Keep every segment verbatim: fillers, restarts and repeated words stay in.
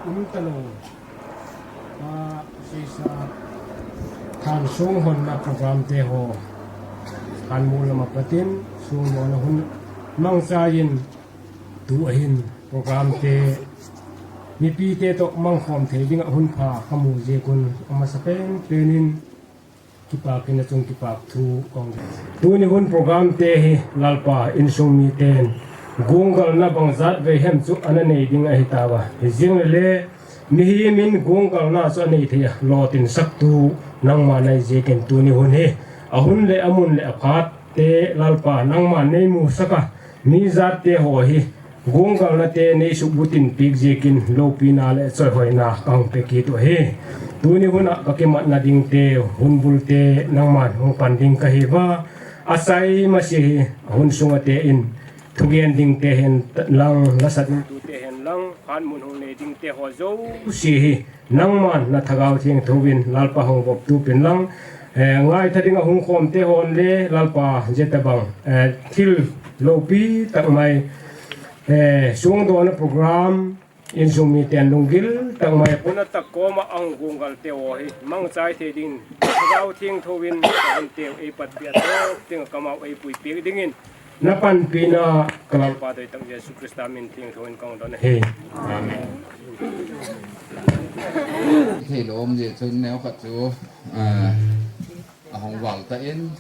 Um talou. A, seisa, thansung honna program te ho. Kanmu lama patin, sung honna hun mangcha in, tu ahin program te, mipi te toh mangkhom thei dinga hun pha kamu jeh un, amasa pen penin, kipakin achung kipa thu kong. Tuni hun program te hi Lalpa insung miten gungalna bang jat vei hem chu ana nei ding ahi tauva. Hijeng le mihem in gungalna chu anei thei a, lotinsaktu nangma nahi jeh in tuni hun hi ahun le amun le aphat te Lalpa nangma neimu saka, mi jat te ho hi gungalna te neisuh butin pik jeh in lopina le choihoina kahung pe kit u ahi. Tuni huna kakimatna ding te, hun bul te, nangman hung pan ding kahi uva. Asai masi hi, hun sunga te in, thugen ding te hen lang, lasa ding tu te hen lang, hanmun hung nei ding te ho jouse hi, nangman na Thagau Thengtho in Lalpa hung vop tu pin lang, eh, ngaitha dinga hung khom te hon le Lalpa jeta bang, eh, thil lopi tak mai, eh, sung dona program, insung miten lunggil tak mai, puna tak koma ahung gungal te ho hi, mangchai thei ding, Thagau Thengtho in, hun te eipat pia to, ting kamau eipui pik dingin, na panpina ka Lalpa deitak Jesu Christa min thengtho in kahung don ahi. Amen. Thei lom jeh chun neo khat chu, ah, ahung val tan.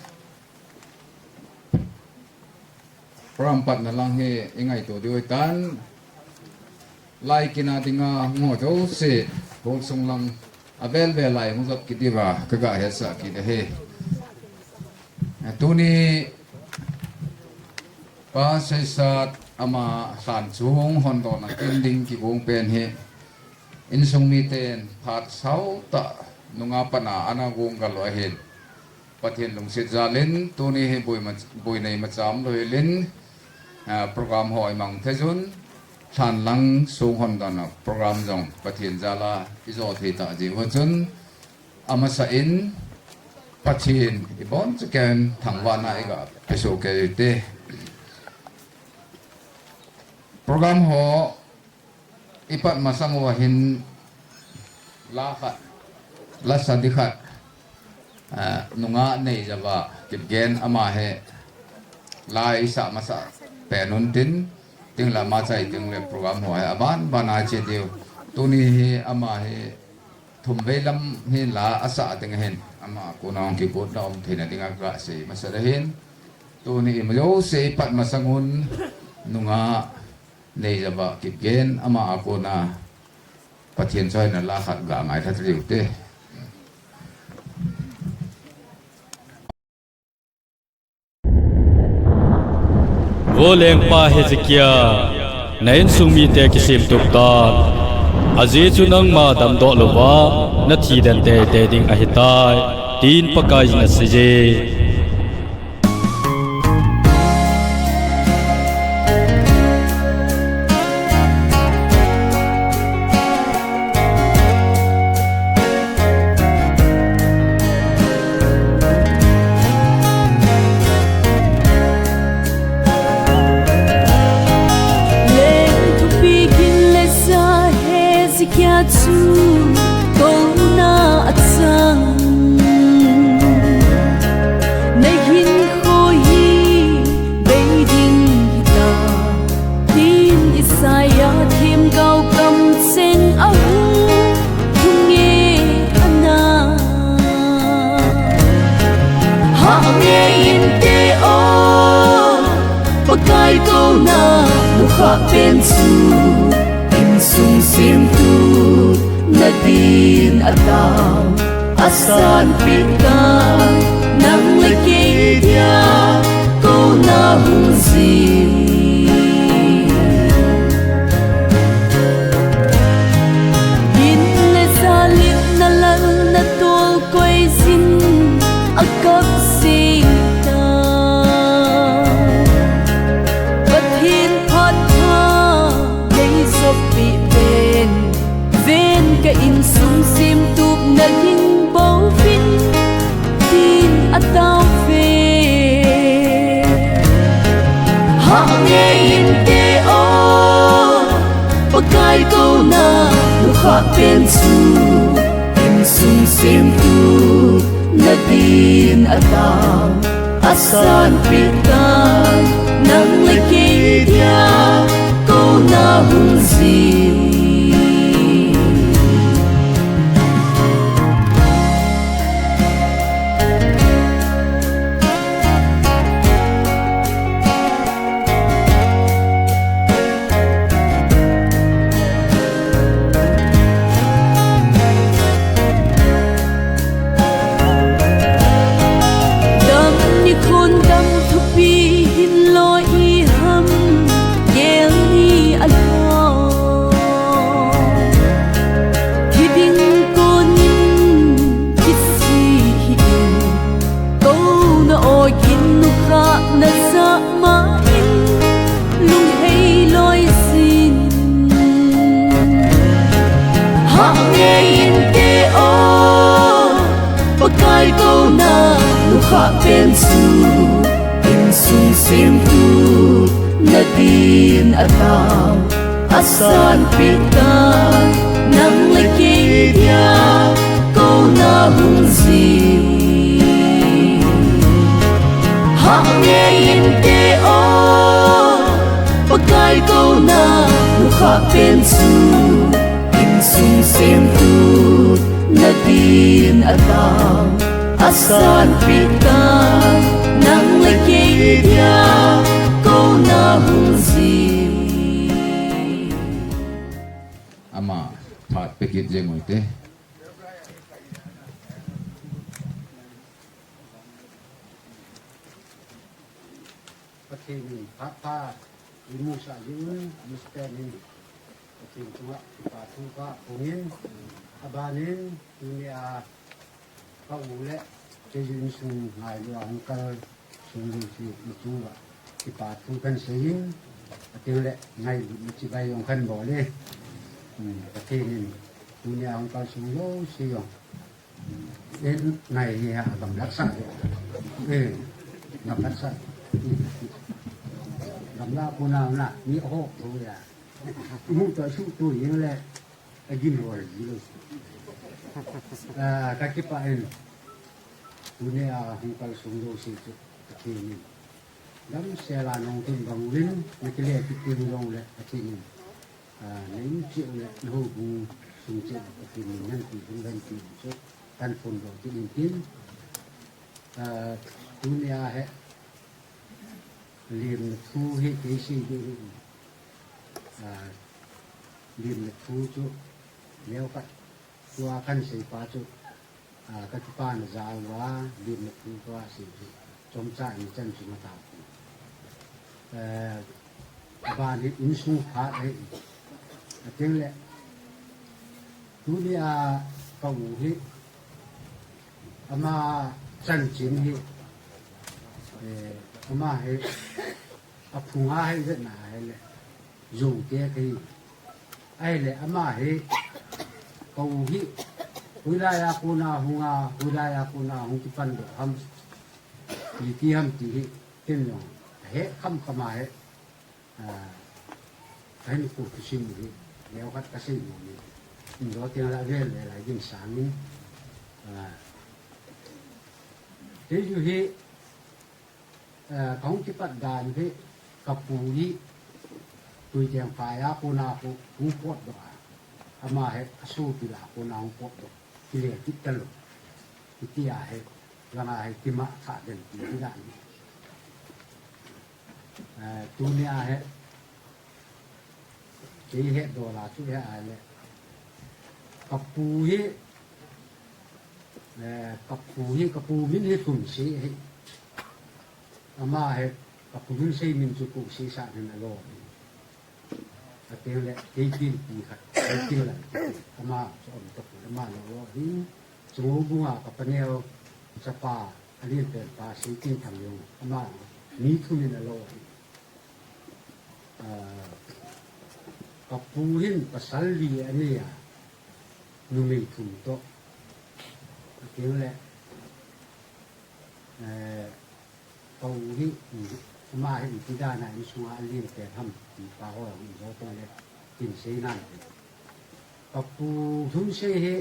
Program patna lang hi i ngaito diu ahitan. Lai kina dinga ngo jouse, hol sung lang avel vel lai hung jot kit diuva, kaga hetsah kit ahi. Tuni Pa Seisat ama thansung hondona kin ding kigong pen hi, insung miten phat sao tah nunga pat a ana gonggal u ahin. Pathen lungset jal in, tuni hi boi ma-, boi nei macham lou hel in, ah, program ho i mang thei jun, thanlang sung hondona program jong Pathen jal a i jo thei ta jeh u chun, amasa in Pathen i boncha ken thangvahna i ga pe soh kei u hite. Program ho i pat masang uva hin la khat, la sadi khat, ah, nunga Neijava Kipgen ama hi la i sah masa pen un tin, tin la ma chai tin le program ho hi aban ban a che diu. Tuni hi ama hi thum vei lam hi la asah ding ahin, ama kona hung kigotna um theina dinga ka sei masa ahin. Tuni i ma jouse i pat masang un nunga Neijava Kipgen ama a kona Pathen choina la khat ga ngaitha diu hite. Vo lengpa Hezekiah, na insung mite kisemtup tan. Ajeh chu nangma damdoh louva, na thi den teitei ding ahitai, tin Pakaiyin aseiye. Leng thupi gin le sa Hezekiah chu kona achang. Na hinkho hi bei ding hita, tin Isaiah themgao kamcheng ahung thunge ana. Hah nge inte o, Pakai kona nukhah pen chu, insung semtup nadin atao, asanpeh ta, nang le kei dia kona hung jin. Gin le sa lipna lal na tolkoi jin, akap jing ta. Pathen phat pha nei joppi ven, ven ka insung semtup na ging bouvin, tin atao ve. Hah nge inte o, Pakai kona, nu Insung semtu nadin atao, asanpi tan nang le kei dia kou na hung jin. Dam nikhon dam thupi hin loi iham, gel ni alhom. Thi ding konin kisi hi in, kou na ogin nukha na sa ma in, lunghei loi sin. Hah ngei inte o, Pakai kou na nukha pen chu, insung semtu nadin atao, asanpi tan nang le kei dia kou na hung jin. Hah ngei inte o, Pakai kou na nukha pen chu, insung semtu nadin atao, asanpi tan nang le kei dia kou na hung jin. Ama phat pe kit jeng u hite. Pathen in phat pha imusah jeh un, Mister in Pathen chunga kipa thu kaphong in, abanin tunia ka u le kei insung ngailu a hung kalsung jouse chunga kipa thu kahin sei in, atin le ngailutna chibai jong kahin bol e. Hmm, Pathen in tunia hung kalsung jouse jong. Eh, ngai hi ha, gamla sa de. Eh, gamla sa. Gamla kona na, ni ho to ya. Mu to su to yin le, agin ho ji lo. Ah, ka kipah in. Tunia hung kalsung jouse chu, Pathen in. Damsel a nong tun bang uvin, na kile kit teng jongle, Pathen in. Ah, na in cheh u le, na houbung sung cheh u, Pathen in nahin peh ding, nahin peh ding chu, kahin phongdoh kit in tin. Ah, tunia hi, lemna thu hi, kei sei ding hi, ah, lemna thu chu, neokhat, tua kahin sei pa chu, ah, ka kipana jal uva, lemna thu tua sei chu, chomcha ichan chu ma ta. Eh, aban hi insung phat ahi. Atin le, tunia ka u hi, ama chanchin hi, eh, ama hi, aphunga hi vetna hi le, jong te kahi. Ahile ama hi, ka u hi, hoilai a kona hung a, hoilai a kona hung kipan doh ham, ipi ham ti hi, ken jong, ahe kham kham a hi, ah, kahin kou thusim u hi, neokhat kasei nom in, injo teng la vel le lai ding sangin, ah, kei ju hi, Eh, kahung kipat dan hi, ka pu hi, Tuiteng phai a kona khu, hung potdoh a. Ama hi, asopi lah a kona hung potdoh. Kile kit talou. Hitia hi, langa hi, kima kha den ti hi dan hi. Eh, tunia hi, Kei hetdoh la chu hi ahile. Ka pu hi, eh, ka pu hi, ka pu min hi Thumse hi. Ama hi, ka pu min sei min chu Kosei sah hin alo hi. Atin le, kei tin pi khat, kei tin lang. Ama chu um tok, ama lo lo hi. Chungo bunga ka paneo, chapa, alen pen pa, Seitinthang jong. Ama, mi thum in alo hi. Ah, ka pu hin pasal li anei a, numei thum toh. Atin le, eh, ka u hi, ama hi ipi dan a insunga alen pen ham, ti pa ho, ijo teng le, tin sei nan. Kapu lhumsei hi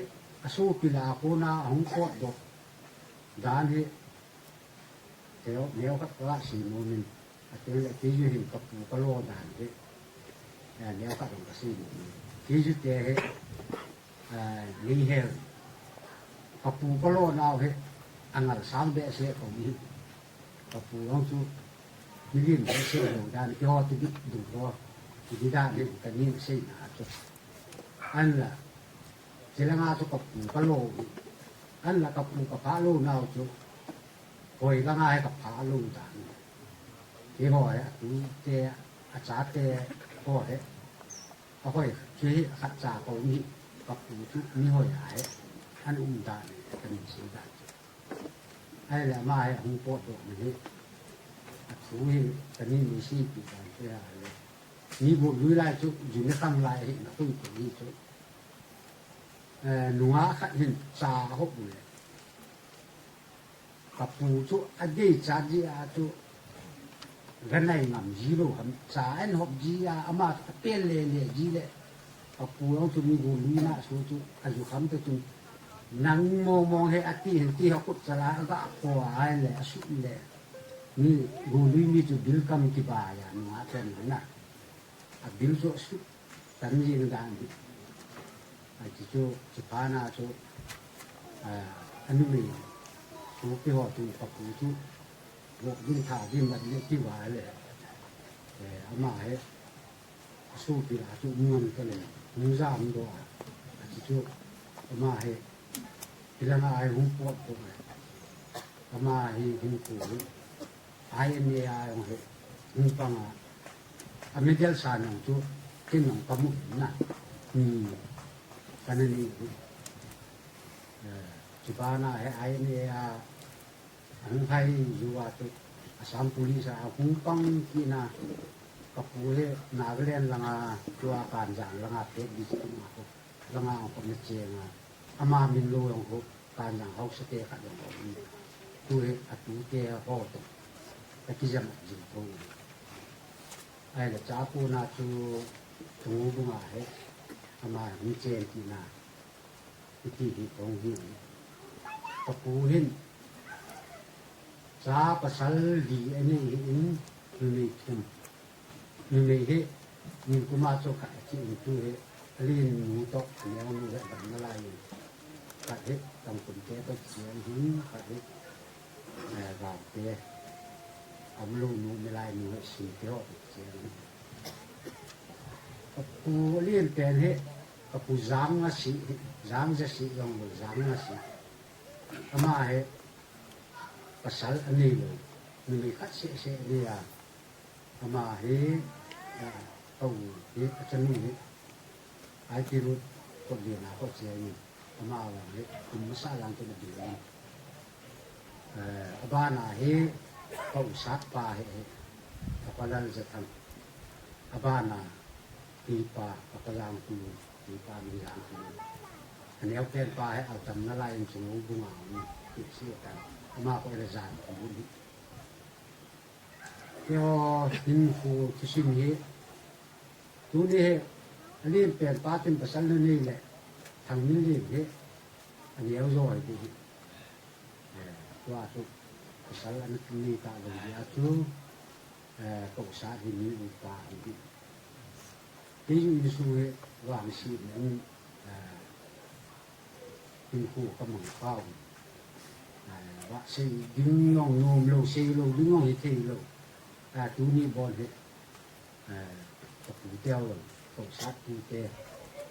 asopi lah a kona ahung potdoh dan hi, teo, neo khat kaga sei nomin, ateng le keiho hin kapu kalo dan hi, eh, neo khat jong kasei nomin. Keiho te hi, eh, neihel. Kapu kalo nau hi, angal sang behseh kahi. Kapu jong chu, milim behseh lou dan, keiho ti dik ding ho, ti dik dan hi, kanin seina chu. Anla, chilanga chu kapu kalo, anla kapu kaphah lou nau chu, hoi langa hi kaphah lou dan. Keiho hi atute, achate, ho hi, ahoi, chu hi khatcha kaum hi, kapu chu mihoi ahi, ana um dan hi, kanin sei dan chu. Ahile ama hi ahung potdoh na hi, athu hi, kanin seipi dan chu ahile. Mi golui lai chu, ju ne khang lai hi, na khui khui hi chu. Eh, nungah khat hin cha ahop u le. Kapu chu adeichat jeh a chu, ganai ngam ji lou ham, cha ahin hop ji a, ama chu apel le le ji le. Kapu jong chu mi golui na su chu, aju kham te chun, nang mong mong hi ati hin ti ho kut chala aga kho a le, asut le. Mi golui mi chu bil kam kibai a, nungah pen na. Abil chu asut tan jing dan hi. Ahi chu, chuphat na chu, ah, anumei sopi ho chu kapu chu, vo ding tha ding mat le ti va le. Eh, ama hi, asopi lah a chu um ngam ta le, um jam doh a. Ahi chu, ama hi, hilanga hi hung potdoh le. Ama hi hinkho hi, I N A a jong hi, hung pang a, a medal san jong chu, ken jong kamu na, mi, kana nei u. Eh, chubana hi I N A a, ahung hai ju a chu, Assam Police a hung pang kit na, kapu hi Nagaland langa, tua Kanjang langa, Phek District a khu, langa khu ana cheng a, ama min lou jong khu, Kanjang haosa te khat jong khu, tu hi atute ho toh, akijam jing tho. Ahile chapona chu, Chunglunga hi, ama hung chen kit na, hiti hi kahung hi. Kapu hin, cha pasal li anei hi in, numei thum. Numei hi, nikum a chu khat athi in tu hi, alen nu toh, aneo nu hi, adamna lai in. Khat hi, Tangkhul te toh kicheng hin, khat hi, eh, Gangte, Amlou nu, Milai nu, Singte ho toh kicheng hin. Kapu alen pen hi, kapu Jang Ngasi hi, Jang Jasi jong lou, Jang Ngasi. Ama hi, pasal anei lou, numei khat seh seh anei a. Ama hi, ah, ka u hi, achanu hi, I T Road, Kotlen a kho cheng in, ama vang hi, kum masa lang chu ana ding in. Eh, abana hi, ka u sat pa hi, hi, ka pa Laljathang. Abana, keipa, ka pa Jangkulu, keipa min Jangkulu. Aneo pen pa hi, adamna lai in Chunglunga um, kisi tan. Ama kho ila Jangkulu hi. Keiho hinkho thusim hi, tuni hi, alen pen pa tin pasal nanei le, Thangminlen hi, aneo jo hi ti hi. Eh, tua chu, pasal ana nei talou jeh a chu, eh, ka u sat hi mi upa hi ti. Kei insung hi vangsetna in, ah, hinkho kamang pau. Ah, vah sei ding jong nomlou, seilou ding jong hithei lou. Ah, tuni bon hi, ah, kapu teu jong, ka u sat pu te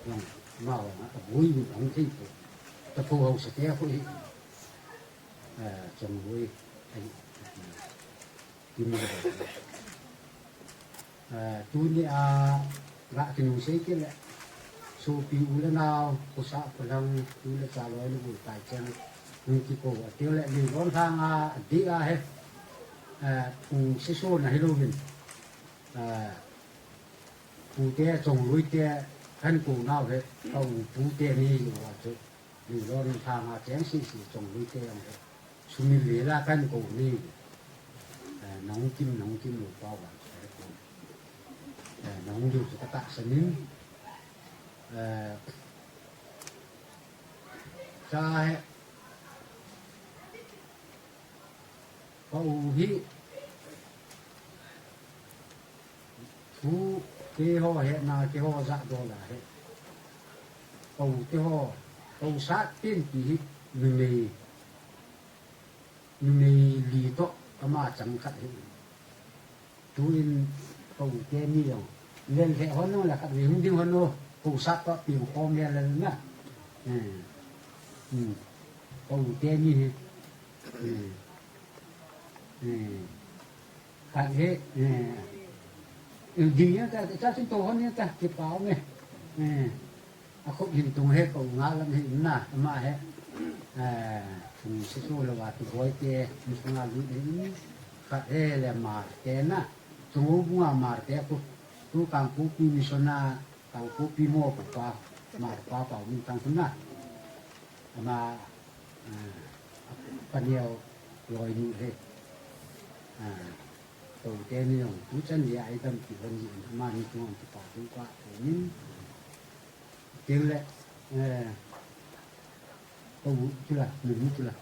jong, amavang aboi in ahung thei poi. Tapou haosa te khu hi, ah, Chongloi ahi. Tuni le, eh, tuni a, ga kinung sei kit le, sopi u le nao, khosa kholang, tu le cha loi le gol tai cheng, hung kikou a, tiu le, Lilon lhang a, adih a hi, eh, phung sesona hilouvin, eh, pute, Chongloi te, kahin kou nau hi, ka u pute ni u a chu, Lilon lhang a cheng sese Chongloi te jong hi, sumil lela kahin kou ni, eh, nahung kim, nahung kim lou pau vang chu kahe pon. Eh, nahung diu chu katahsan in, eh, Ka he. Ka u hi. Thu keiho hetna keiho jahdoh la he. Ka u keiho. Ka u sat pen pi hi. Numei. Numei li toh ama chang khat hi. Tuin ka u teni jong. Lel he hon no la khat ve hung ding hon no. Ka u sat toh pi khom le lel na. Eh. Hmm. Ka u teni hi. Hmm. Hmm. Khat he. Hmm. Ding ya ta, ta sin to hon ya ta, kipah me. Hmm. A khut hin tung he ka u nga lam he in na, ama he. Eh, tung sisu lo wa tu boi te, mi sunga lu he in. Khat he le mar te na. Tung u bunga mar te ku. Tu kang ku pi mi sona, kang ku pi mo ku pa, mar pa pa min tang na. Ama, eh, paneo loi nu he. Eh, to te ni jong, tu chan ya ai dam ki hon ji, ama ni tung ki pa tu pa, to min. Teng le, eh, ka u chu la, nu nu chu la.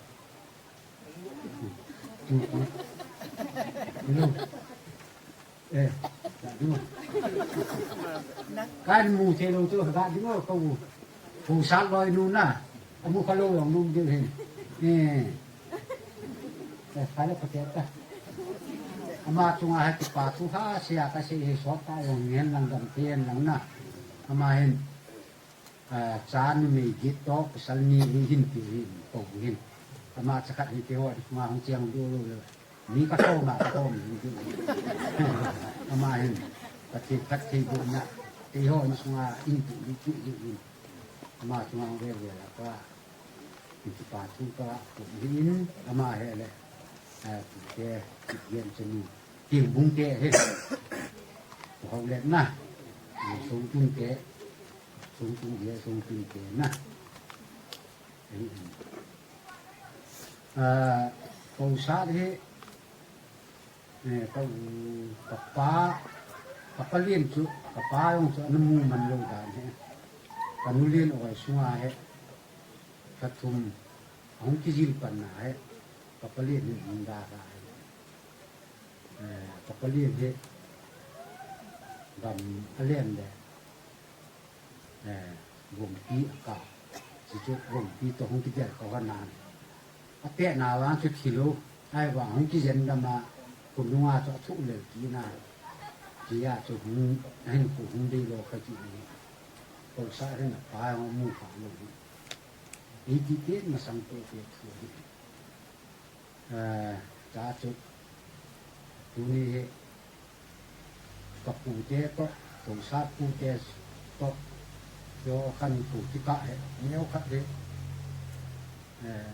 Chu, chu. Nu. Eh, ka ding o. Ka mu che lo chu, ka ding o, ka u. Ka u sat loi nu na. Amu ka lo jong nu ding hin. Eh. Eh, ka le ka te ta. Ama chunga ha kipa thu ha, sia ka sei hi sot ta jong ngen lang dam te lang na. Ama hin. Ah, cha numei get toh, pasal ni hi hin pi hin, ko hin. Ama cha khat hi keiho, ma hung chiang diu lo le. Mi ka tho ma, ka tho mi hin diu. Ama hin, ka thi khat thi bu na. Keiho in sunga in pi, in pi, in pi. Ama chunga hung ve ve la ka. In kipa thu ka, ko hin, ama he le. Ah, ke, ke, yen chenu. Tieng bung te he. Ko hau le na. Sung tun te. Sung tun he, sung tun te na. Ahi, ahi. Ah, ko sat he. Eh, ko, ka pa, ka pa lien chu, ka pa jong chu, ana mu man lo dan he. Ka nu lien oi sunga he. Ka thum, ahung kijil pan na he. Ka pa lien he, hung da ka he. Eh, ka pa lien hi gam a lem le, eh, gompi a ka, chuchu gompi toh hung kidel ka va nan. A pet na vang chu thi lou, ahivang hung kijen dam a, khonung a chu a thuh lel kit na, tia chu hung, a hinkho hung dei lou kha kit ni. Ko sa hin a pa jong mu kha lou hi. Ei ti pet masang pet pet thu hi. Eh, ta chu, tuni hi, ka pute toh, ka sat pute toh, jo kan pu ti ka he, neo khat he, eh,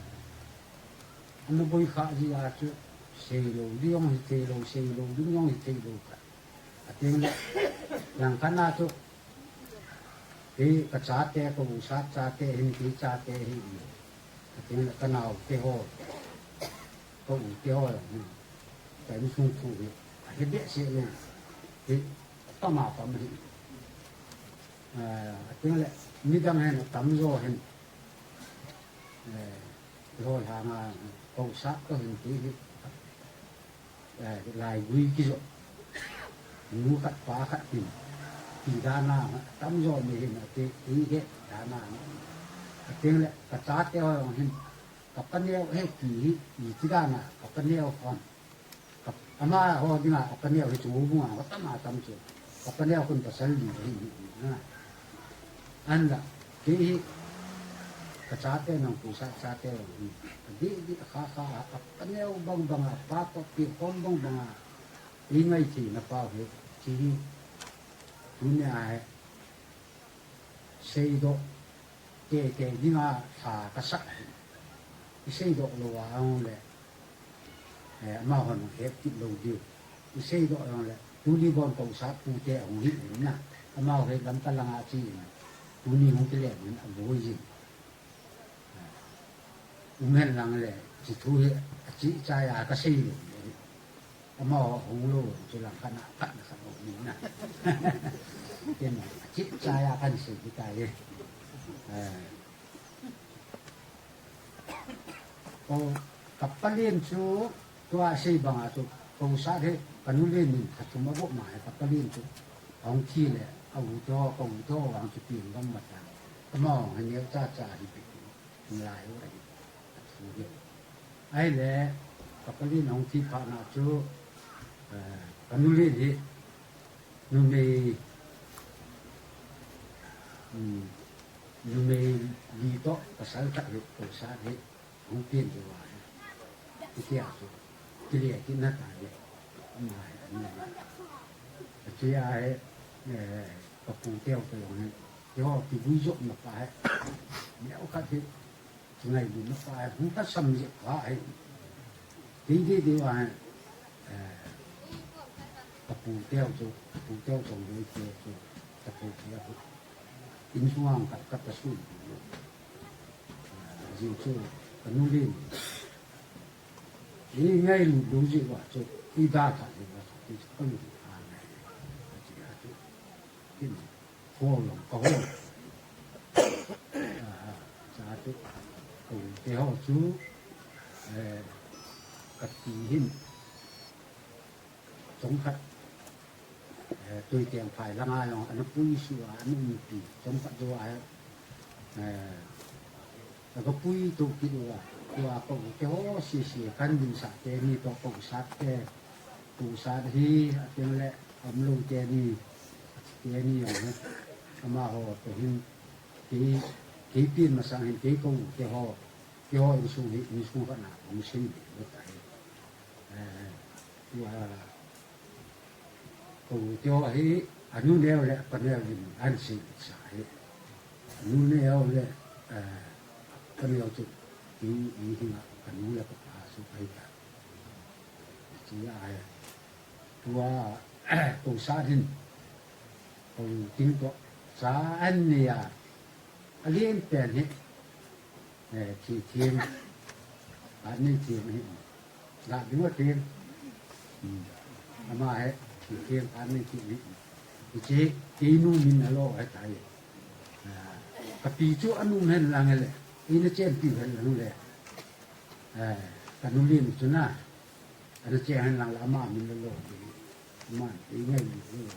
ana boi kha ji a chu, sei lou, li jong hi thei lou, sei lou, li jong hi thei lou kha. A teng le, lang khat na chu, Kei ka chate, ka u sat chate, hin kei chate hi. Ka teng le ka nao te ho. Ka u te ho. Ka insung thu hi. A he behseh lou. Hi. Tama tam hi. Ah, a teng le midang hin a tamjo hin. Eh, ho langa ka u sat ka hin kei hi. Eh, lai gui kijo. Nu khat pa khat hin. Ti dana, tamjo mi hin, ati, ti he dana. Ateng le, ka chate ho jong hin. Ka paneo he ti hi, iti dana, ka paneo hon. Ka, ama ho dinga, ka paneo hi chu bunga, ka tama tam chu. Ka paneo khun pasal li hi, hi, hi, ha. An la, kei hi, ka chate nang pu sa chate nang hi. Ka di, di, kha, kha, a, a paneo bang bang a, pa ko pi khom bang bang a. I ngai thei na pau hi, chi hi. Tunia hi. Seidoh, te, te, dinga, tha, ka sa hi. I seidoh lou a, ang le. Eh, amahon het kit lou diu. I seidoh jong le, tuni bon ko sat pute ahung hi in na. Amaho het lam ka langa chi in. Tuni hung kile in aboi jin. Eh, um hen lang le, chi thu hi, achi chai a ka sei lou. Amaho hung lou, chu lang khat na, khat na khat lou ni na. Ken, achi chai a kan sei hi tai. Eh. Ko, ka palen chu, tua sei banga chu, ko sa de, ka nu len in, ka chum a bo ma he, ka palen chu, ahung thi le, a u to, ka u to, ahung chu pin bang ma ta. Ka ma hung he neo cha cha hi pi, lai u ahi, a thu de. Ai le, ka palen ahung thi pha na chu, eh, ka nu len hi, numei, um, numei li to, pasal khat hi, ko sa hi, hung pin de wa hi. Iti a chu, kile kit na ta hi, ama hi, ani hi. Achi a hi, eh, ka pu teu teu hi, yo, kivui jop na pa hi, neo khat hi, Chungai bu na pa, hung ta sam je pa ai. Dei dei dei wa, eh, ka pu teu chu, ka pu teu chu, dei teu chu, ka pu teu chu. In sunga ka, ka ta su. Eh, ji chu, ka nu len. I ngai lu lu ji wa chu, i da ta ji wa chu, i chu ka nu a ngai. Ka ji a chu. Kin. Hol, ka hol. Ah, sa chu, ko te ho chu, eh, ka ti hin, chong khat, eh, tui tiang phai langa jong, ana pui su a, ana um pi, chong khat jo a, eh, ka pui tu kit u a, tua ko te ho si si kan din sa te ni to ko sa te, Pu Sat hi, a teng le, Amlo te ni, te ni jong hi, amaho te hin, kei, kei pin masang hin, kei ko, kei ho, kei ho insung hi, insung khat na, hung sei le, le ta hi. Eh, tua, ko, kei ho hi, anu neo le, apa neo hin, an sei sa hi. Anu neo le, eh, apa neo chu, i, i hinga, anu le, apa su, ai ta. Chi a, tua, ko sa hin, ko ting to, sa an ni a, a lien pen hi, eh, thi thiem, a ni thiem hi, la ding a thiem, hmm, ama hi, thi thiem, a ni thiem hi, chi, kei nu min a lo a tai, ah, ka pi chu a nu hen lang le, i na chen pi hen lang le, eh, ka nu lien chu na, Ana che hen lang la ama min lo lo ti. Ama ti ngai ni lo.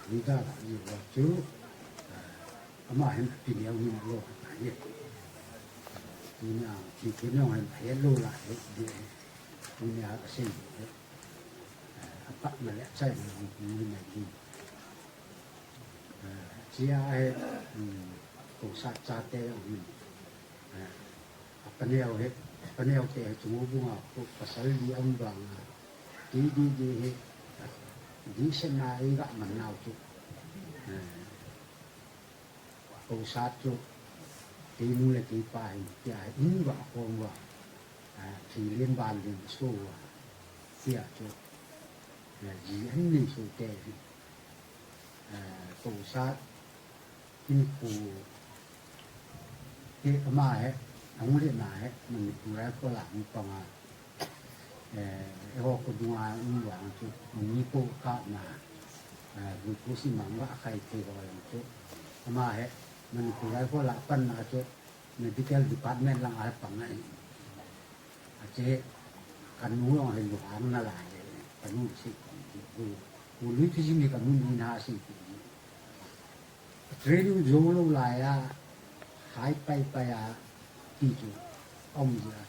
Ni da la ni lo chu. Ama hen ti ni min lo ta ye. Ni na ti ti no hen he lo la he ni. Ni na a sei ni. A pa na le chai ni ni na ni. Chia he ko sa cha te ni. Apa neo hi, apa neo te hi chu mu bunga ko pasal li am banga. Ti di di hi, di se na i ga man nau chu. Eh, ko sa chu, ti mu le ti pa hi, ti a in wa ko wa. Eh, ti len ban len so wa. Ti a chu, eh, ji an ni so te hi. Eh, ko sa, Hinkho hi ama hi, ahung lena hi, Manipur a kola hung panga, eh, eiho kho dunga um vang chu, mi ko kap na, eh, glucose mang va khai thei ho jong chu, ama hi, Manipur a kola pan na chu, medical department lang a pang ahi. Ache, ka nu jong hi lunghang nalai le, ka nu sei ti, u, u lui ti jing hi ka nu ni na sei ti. Training jou lou lai a, hai pai pai a, ti chu, um ji a.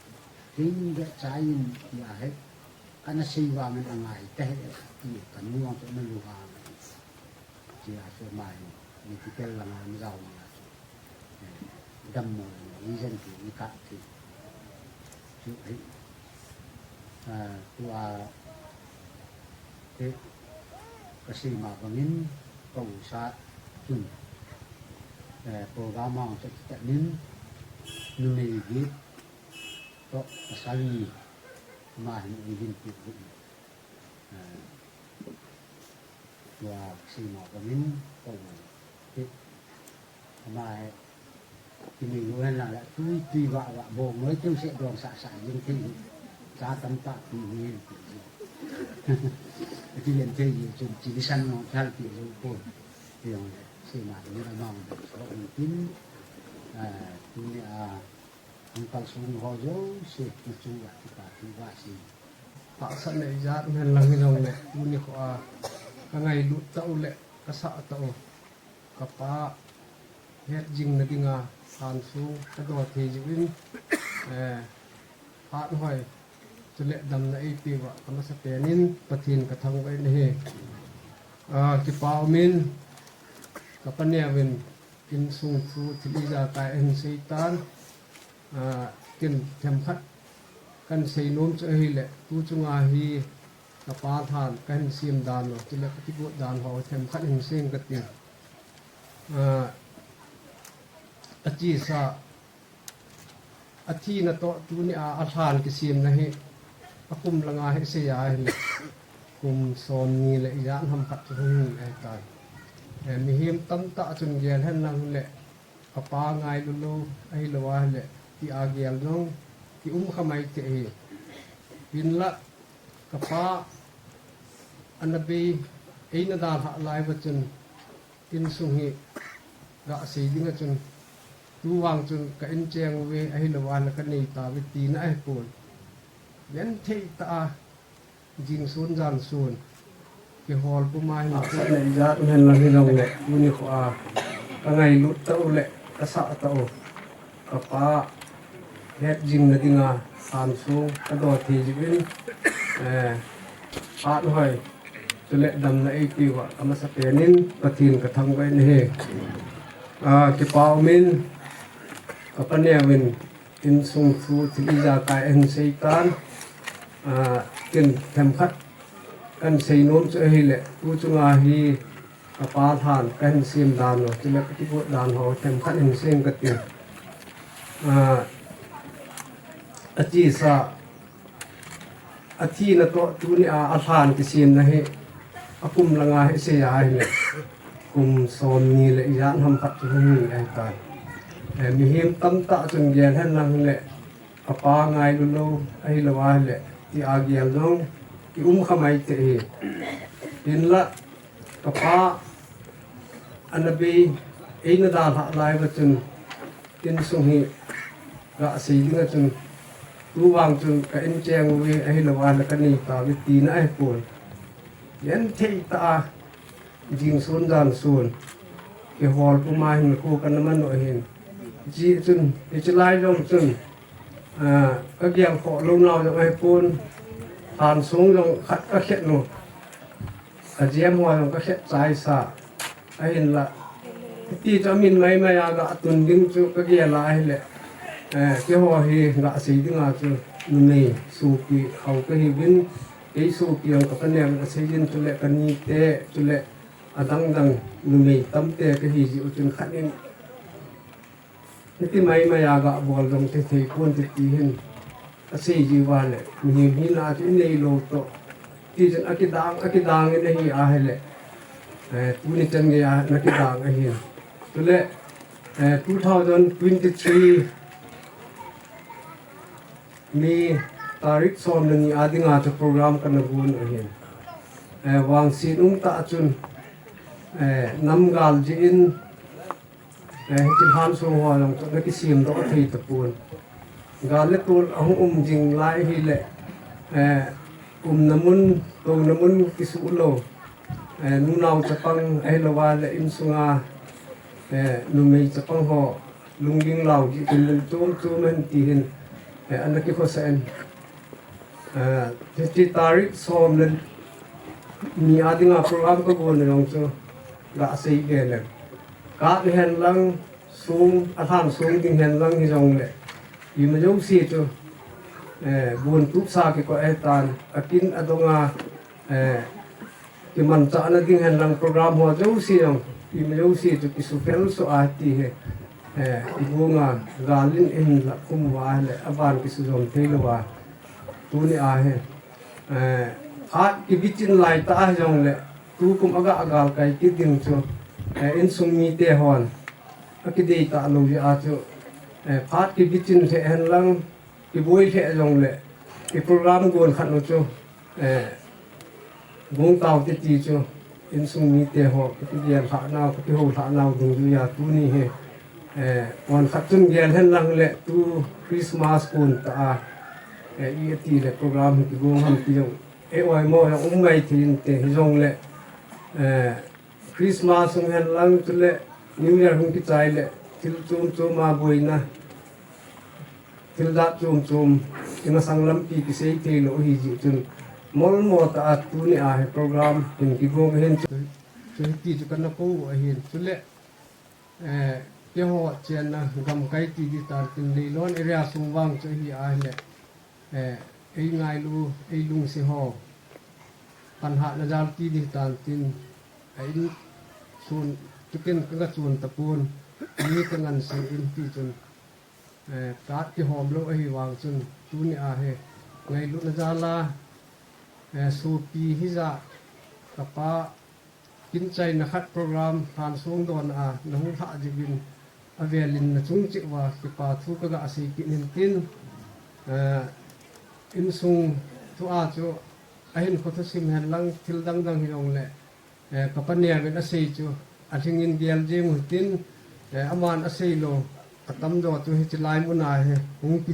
Training beh chai in ti a he, kana sei vang in angai te he, ti ka nu jong chu na lunghang. Chia chu mai, medical langa mi jao langa chu. Eh, dammo langa, reason ti, i kap ti. Chu hi, ah, tua, eh, ka sei ma bangin, ka u sa chun, eh, program a chu ti ta nin, numei git, to, pasal ni, ma hin, i hin ti, eh, Tua sei ma bangin, ko, ti, ama e, ti mi lu hen la, tui, tui va, va, bo, ngoi tiu se dong sa, sa, yin ti, sa tam ta, ti, ni, ti, ti, yin ti, yin, ti, ti, san, no, tal, ti, lu, ko, ti, yong, sei ma bangin, ama, so, tin, a, ti, a, Kalson ho jouse nachung a kipa thu gasei. Tahsanna ijat um hen lang hijongle, tuni kho a kangailut tah u le kasah tah u, kapa hetjingna dinga lhansong kadol thei jiuvin, eh, phat hoi, chule damna eipeuva amasapen in Pathen kathangvah in ahi. Ah, kipa umin, kapa neovin insung thu thil ijakai ahin seitan, ah, ken themkhat kahin seinom chu ahile, tu chunga hi kapa lhan kahin sem dan u, chule kakigot dan ho themkhat hin sei inge kati. Ah, achesa, athina toh tunia alhan kisemna hi akum langa hi sei ahile, kum somni le ijat ham khat chu hung hi ahitan. Eh, mihem tamtah chun gel hen lang hile, kapa ngailu lou, ahilou ahile, tia gel jong kium kha maithei ahi. Hinla, kapa ana bei, eina dalhah lai uva chun, insung hi gasei dinga chun, tuvang chun ka in cheng uve, ahilou ahile kanei tauve tina ahipon, genthei tah a jingsun jansun kihol puma hin, tahsanna ijat um hen lang hijongle, tuni kho a kangailut tah u le kasah tah u, kapa hetjingna dinga lhansong kadol thei jiuvin, eh, phat hoi, chule damna eipeuva amasapen in Pathen kathangvah in ahi. Ah, kipa umin, kapa neovin insung thu thil ijakai ahin seitan, ah, ken themkhat kahin seinom chu ahile, tu chunga hi kapa lhan kahin sem dan u, chule kakigot dan ho themkhat hin sei inge kati. Ah, achesa, athina toh tunia alhan kisemna hi akum langa hi sei ahile, kum somni le ijat ham khat chu hung hi ahitan. Eh, mihem tamtah chun gel hen lang hile, kapa ngailu lou, ahilou ahile, tia gel jong kium kha maithei ahi. Hinla, kapa ana bei, eina dalhah lai uva chun, insung hi gasei dinga chun, tuvang chun ka in cheng uve, ahilou ahile kanei tauve tina ahipon, genthei tah a jingsun jansun kihol puma hin kho kana man u ahin. Hiche chun, hiche lai jong chun, ah, kagel khoh lou nau jong ahipon, lhansong jong khat kakhen u, ajem ho jong kakhen chaisa, ahinla, hiti chu amin maimai a gatun ding chu kagel a ahile, eh, keiho hi gasei dinga chu numei sopi hou kahiuvin, kei sopi jong kapa neovin asei jin, chule kanite, chule adangdang numei tamte kahi jeh u chun khat in, hiti maimai a gabol jong thei thei ponte ti hin asei jiuva le, mihem hina chu inei lou toh, ti chun akidang, akidang in ahi ahile, eh, tuni chan geiya ana kidang ahi. Chule, eh, two thousand twenty-three May tarik som le ni a dinga chu program kana gon u ahin. Eh, vangset umtah chun, eh, namgal jeh in, eh, hiche lhansong ho jong chu ana kisemdoh thei tapon. Gal le tol ahung um jing lai hile, eh, umna mun, touna mun kisuh lou, eh, nunao chapang ahilou ahile insunga, eh, numei chapang ho lungling lau jeh chun lung chom chom hen ti hin, eh, ana kikhosah in. Eh, hiche tarik som le ni a dinga program kagon u jong chu gasei be leng, card hen lang, song, alhansong ding hen lang hijongle, ima jouse chu, eh, gon tupsa kikoi ahitan, akin adonga, eh, kimanchahna ding hen lang program ho jouse jong, ima jouse chu kisuphelsoh a ti hi, eh, igonga gal in ihin lakhum uva ahile aban kisujom thei louva, tunia hi, eh, phat kibichin laitah a hijongle, tukum aga galkai kit ding chu, eh, insung mite hon akidei talou jeh a chu, eh, phat kibichin lheh hen lang, kiboi lheh jongle, i program gon khat u chu, eh, gong taute ti chu, insung mite ho kakigel lhah nau, kakihou lhah nau dungjuiya tuni hi, Eh, wan khat chun gel hen lang le tu Christmas kon ta a, eh, i ati le program hi kigong ham ti jong, eh, oi mo jong um ngai thei inte, hi jong le, eh, Christmas hung hen lang chu le New Year hung kichai le thil chom chom a boina, thil jat chom chom i masang lampi kisei thei lou hi ji chun mol mo ta a tuni a hi program hin kigong hen chu, chu hiti chu kana ko ahin chu le Eh, keiho chenna gamkai ti di tan tin, Leilon area sung vang chu hi a le, eh, ei ngailu, ei lungsi ho, panhahna jal ti di tan tin, a in sun, tukin ka ga chun tapon, mi ka ngan sun in ti chun, eh, ka kihom lou ahi vang chun, tuni a hi, ngailutna jal a, eh, sopi hija, ka pa, kin chaina khat program han song don a na hung lha jivin avelin na chung cheh uva kipa thu ka ga sei kit in tin, eh, insung thu a chu ahin kho thusim hen lang thil dang dang hi jong le, eh, ka pa neo in asei chu alhing in gel jeng u tin, eh, aman asei lou Atam jo chu hichi lai mun a hi hung ki.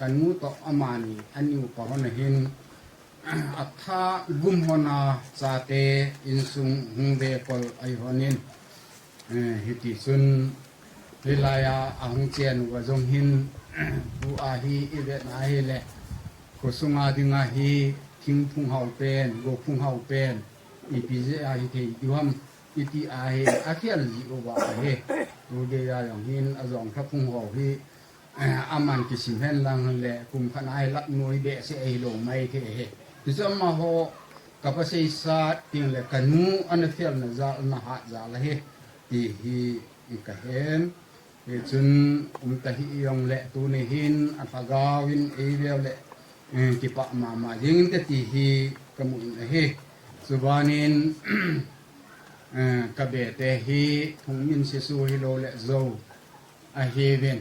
Kanu toh amani, aniu pa hon ahin, atha gum hon a chate insung hung vekol ahi honin, eh, hiti chun hilai a ahung chen uva jong hin, tu ahi, ivet na ahile, khosunga dinga hi thingphung hao pen, gophung hao pen, ipi jeh a hithei diu ham, iti ahi, akhel ji uva ahi. Tu geiya jong hin ajong kha phung ho hi, eh, aman kisim hen lang le, kum khat a hi lap noi behseh ahilou maithei ahi. Hichu amaho kapa seisa tengle kanu ana felna jal, ana hat jal ahi, ti hi kahen. Hichun umta hih jongle tuni hin alhagao in eiveu le, eh, kipah mama jeng inte ti hi kamu in ahi. Chubanin, eh, kabete hi Thungminsisu hilou le Zou ahiuvin.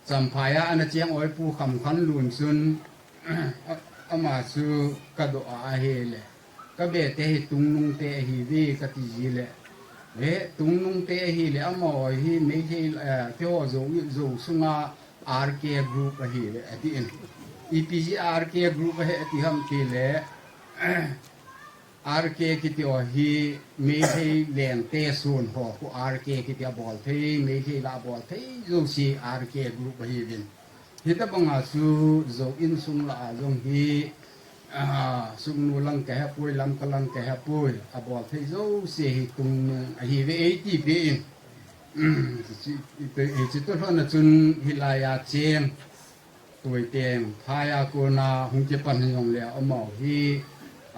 Champhai a ana cheng oi Pu Khamkhanlun chun, a-, ama chu kadoh a ahile, kabete hi Tungnungte ahiuve kati jile, eh, Tungnungte ahile, amaho hi Meitei, eh, keiho Zou, Zou sunga R K group ahiuve atin. Ipi jeh a R K group ahi ati ham tile, R K kiti ho hi Meitei lengte sun ho khu R K kiti abol thei, Meitei la abol thei jouse R K group ahiuvin. Hitabanga chu Zou insung lah a jong hi, ah, Sugnu lang kahepoi, Lamka lang kahepoi, abol thei jouse hi Tungnung ahiuve eiti peh in. Hiche, hiche toh lhon a chun hilai a cheng Tuiteng phai a kona hung kipan hijongle amaho hi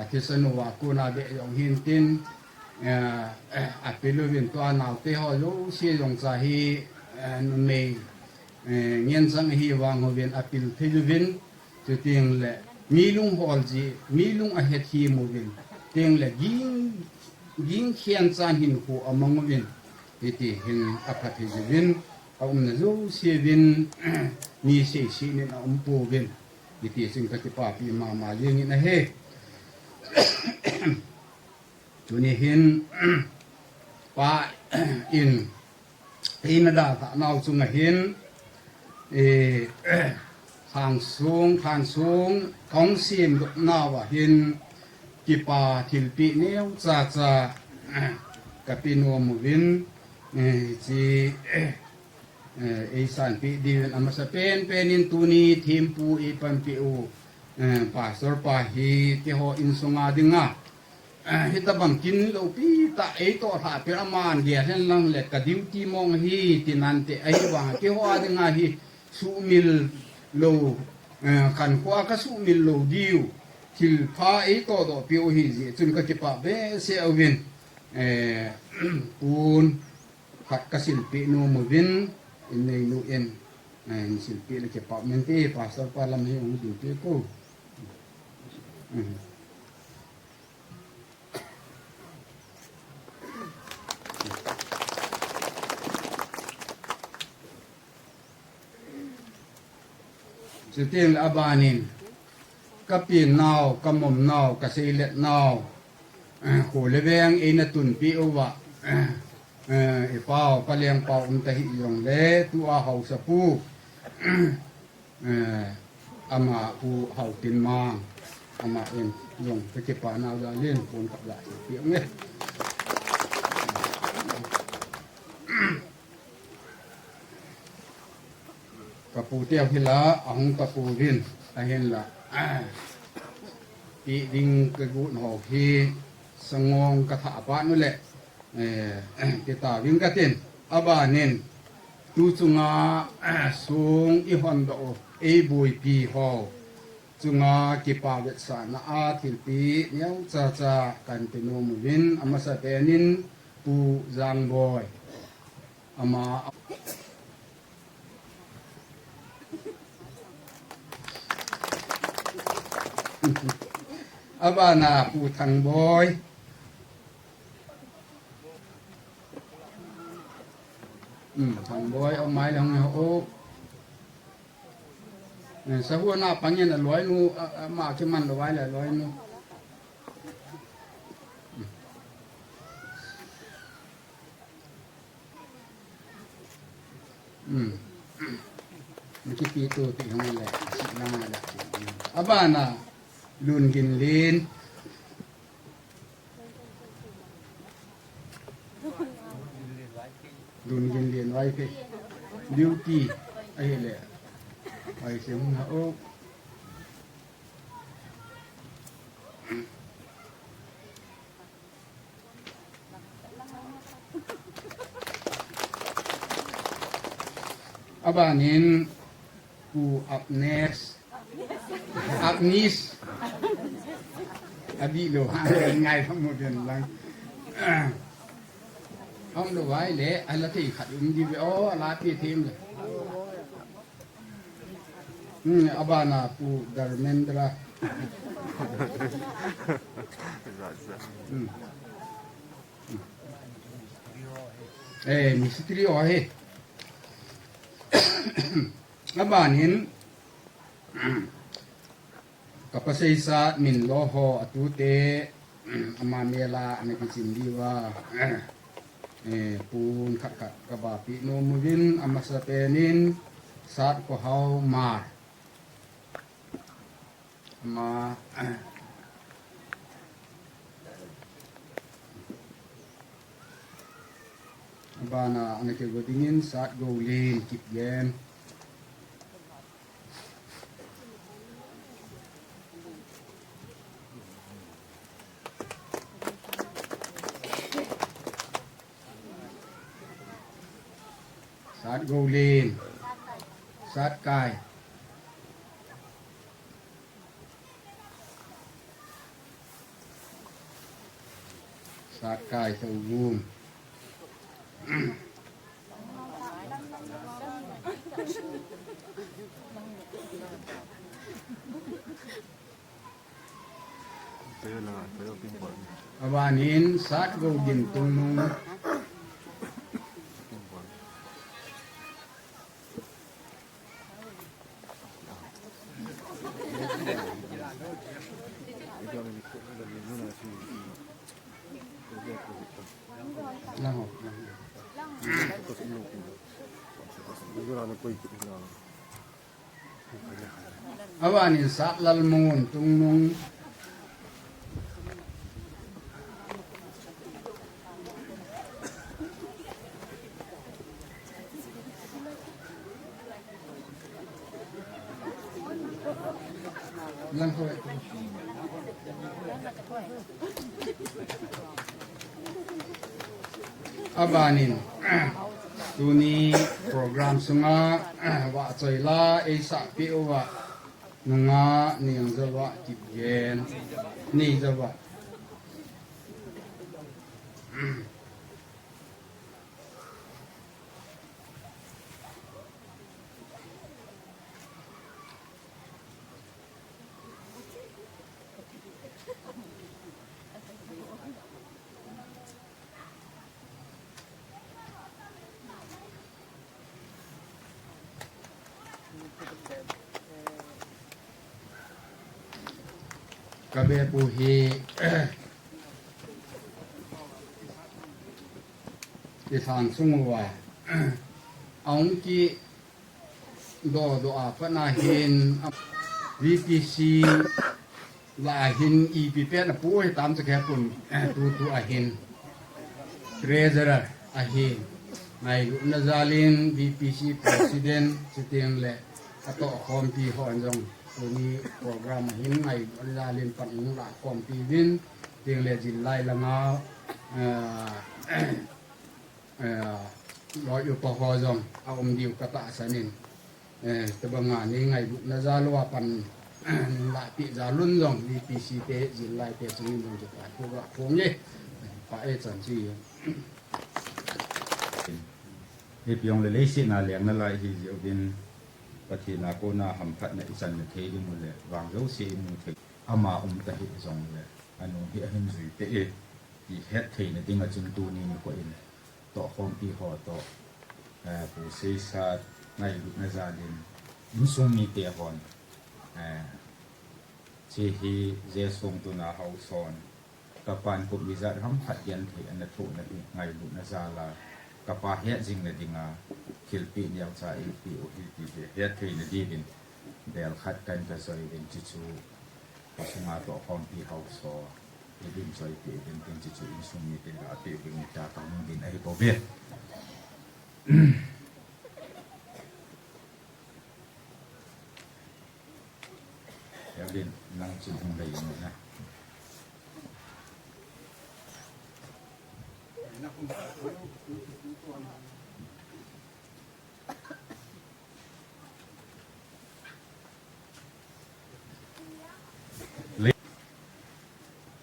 athisan uva kona beh jong hintin, eh, apil uvin tua naote ho jouse jong cha hi, eh, numei, eh, ngenchang ahi vang uvin apil thei uvin, chutengle mi lunghol ji, mi lung ahethem uvin, chutengle ging, ging khen chan hinkho amang uvin, hiti hin apha thei uvin, aumna jouse uvin, mi seisih nin aum pouvin, hiti chun kakipapi mama jengin ahi. Tuni hin, pa in, eina dalhah nau chunga hin, eh, Khangsung, Khangsung, kahung semdoh nauva hin, kipa thilpeh neocha cha, kape nom uvin, eh, hiche, eh, eisanpeh diuvin amasapen pen in tuni thempu eipanpeh u, eh, Pastor pa hi keiho insunga dinga, eh, hitabang kin loupi tah eitoh lhah peh aman gel hen lang le ka duty mong ahi ti nante ahivang keiho a dinga hi suhmil lou, eh, khankho a kasuhmil lou diu thilpha eitoh doh peh u ahi jeh chun kakipah behseh uvin, eh, pun khat kasilpeh nom uvin, inneinu in, eh, insilpeh le kipah mente, Pastor pa lam hi hung dingpeh ko. Chutengle abanin, kapen nau, kamom nau, kaseilet nau, eh, kho le veng eina tunpeh uva, eh, ipau, palengpau umta hijongle, tua haosapu, eh, ama Pu Haotinmang, ama in jong kakipa nau jalin, pon kap ja peh nge. Kapu teu hila ahung tapouvin, ahinla, ah, ti ding kagot ho hi sangong kathah a pat nu le, eh, ti tauvin katin, abanin, tu chunga, ah, song ihondoh u, eiboipi ho chunga kipa vetsahna a thilpeh neocha cha kahin pe nom uvin, amasapen in Pu Jangboi. Ama, abana Pu Thangboi. Hmm, Thangboi, o mai lang ho. Eh, sahu na pangin aloinu, a, a, ma kiman lou vai le aloinu. Hmm. Kipi tu ti hong le, si na da. Abana, Lunginlen. Lunginlen Vaiphei. Duty, ahile. Ai, se hung ha, oh. Abanin, Pu Agnes. Agnes. Adih lou, ha, ngai thang mo pian lang. Hong lou vai le, ala thei khat um di ve, oh, ala pi them le. Hmm, abana Pu Dharmendra. Hmm. Eh, mistri ho he. Abanin, kapa seisa min lo ho atute, ama mela ana kichin diu va. Eh, pun khat khat kaba pi nom uvin, amasapen in Sat Kohao Mar. Ama, abana ana kigo dingin Sat Goulen Kipgen. Sat Goulen. Sat Kai. Sat Kai Souvum. Abanin Sat Gougintungnung. Abanin Sat Lalmuntungnung. Abanin, tuni program sunga, vahchoila eisah peh uva, nungah Nengjawa Kipgen, Nengjawa. Ka beh pu hi, i sang sung uva, a hung kidoh doh a pat na hin, V P C lah a hin ipi pen a pu hi tam cha khe pun, tu tu a hin Treasurer ahin, ngailutna jal in V P C President, chuteng le atoh khompi hon jong tuni program a hin ngailutna jal in pan hung lah khompi uvin, chuteng le jil lai langa, ah, eh, loi upa ho jong aum diu ka tahsan in, eh, tabanga nei ngailutna jal uva pan, eh, lahpeh jal un jong V P C te, jil lai te chungin jong kipa thu kaphong e. Pa e chan chu. Ipi jong le leiset a lengna lai hi jeh uvin Pathen a kona hamphatna i channa thei ding u le vang jouse i mu thei. Ama um ta hih jong le, anu hi ahin jui te e, ti het theina ding a chun tuni nikho in tohkhompi ho toh, eh, Pu Seisat ngailutna jal in insung mite hon, eh, hiche hi Jesong tuna haosa hon, ka pan kum ijat ham khat genthei ana thohna hi ngailutna jal a, Kapa het jing na dinga thilpeh neocha eipeh u ahi ti hi het theina diuvin bel khat kan ka joi uvin, chuchu ka sunga toh khompi haosa eidin choi peh uvin tin, chuchu insung mite ga peh uvin ta ka hung din ahi bouve. Evelyn, nang chu hung lei in na.